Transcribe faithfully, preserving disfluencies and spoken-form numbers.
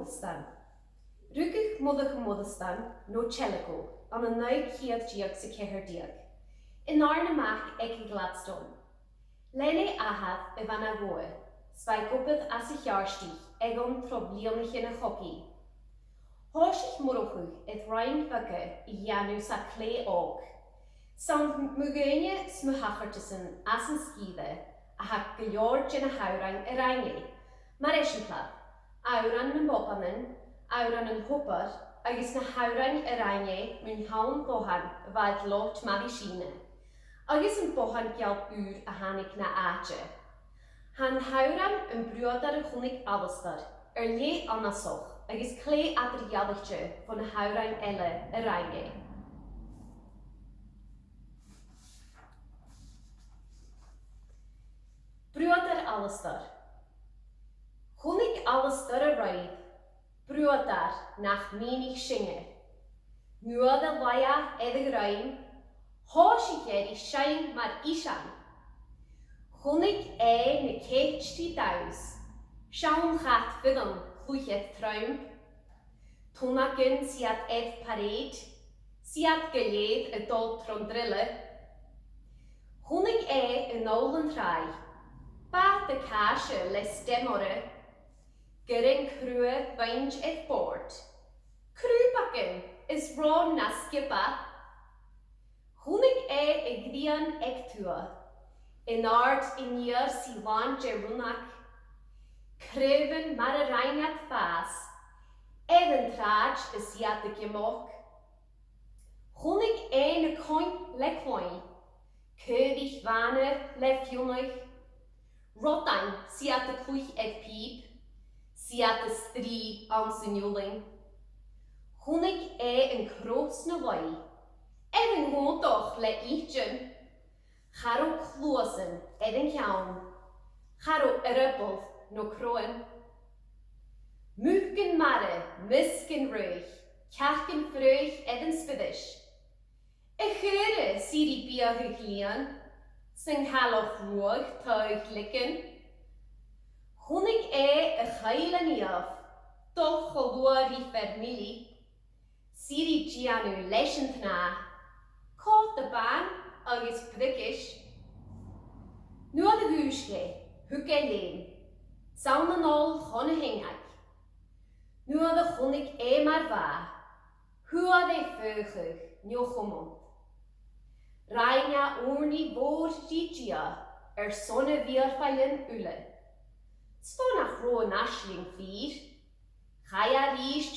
Moireasdan. Rugadh Muireadhach Moireasdan, no Celico, ann an naoi ceud deug 's a ceithir deug, an dàrna mac aig a' Ghladstone. Lean e athair a bha na dhòigh, 's bha e ag obair anns a' cheàrdaich aig an tro bhliadhnaichean a' chogaidh. Thòisich Muireadhach air rainn bheaga a dhèanamh 's a' chlè òg. 'S ann mu dhaoine 's mu thachartasan às an sgìre a tha gu leòr de na h-òrain a rinn e, mar eisimpleir, Òran nam Bothanan, Òran an Tobair, agus na h-òrain a rinn e mun t-seann bhothan a bha aig Lot Mary Sìne, agus am bothan geal ùr a thàinig na àite. Tha an t-òran Am Bruadar a Chunnaic Alasdair air leth annasach agus clèith eadar-dhealaichte bho na h-òrain eile a rinn e. Bruadar Alasdair. Chunnaic Alasdair a-raoir bruadar nach mìnich sinne. Nuair a laigh e air a dhruim, thòisich e ri seinn mar isean. Chunnaic e na cait ri danns, seann chat fireann cluich air trom. Tunnagan 's iad air parade, 's iad gu lèir a' dol tron druile. Chunnaic e an Òlan Tràigh, bàta-càise le stem oirre, gurrainn cruaidh roinn air bòrd, crùbagan is ròn na sgioba. Chunnaic e a' ghrian aig tuath, an àird an iar 's i làn de rionnag, craobhan mar a rinn iad fàs, air an t-sràid is iad a' giomadh. Chunnaic e na coin le cloinn, caoraich bhàna le fionnadh, rodain 's iad a' cluich air pìob, 's iad a' strì anns an iodhlainn. Chunnaic e an crodh 's na laighe, air an còmhdach le itean. Cha robh cluasan air an ceann, cha robh earball no crodhan. Mucan-mara, measgan-fraoich, cearcan-fraoich air an spiris. A' chaora 's i ri biathadh lìon, 's an cailleach ruadh taghadh liogan. Chunnaic e a' choill an iamh, dol cho luath ri fear mili, 's i ri dèanamh leis an t-snàth, còta bàn agus briogais. Nuair a dhùisg e, thug e leum, 's ann a-null chun na h-uinneig. Nuair a chunnaic e mar bha, fhuair e faochadh neo-chumant. Rinn e ùrnaigh mhòr ri Dia airson a' bhìorbhaillean uile. 'S dòcha nach robh an aisling fìor. Chaidh e a-rithist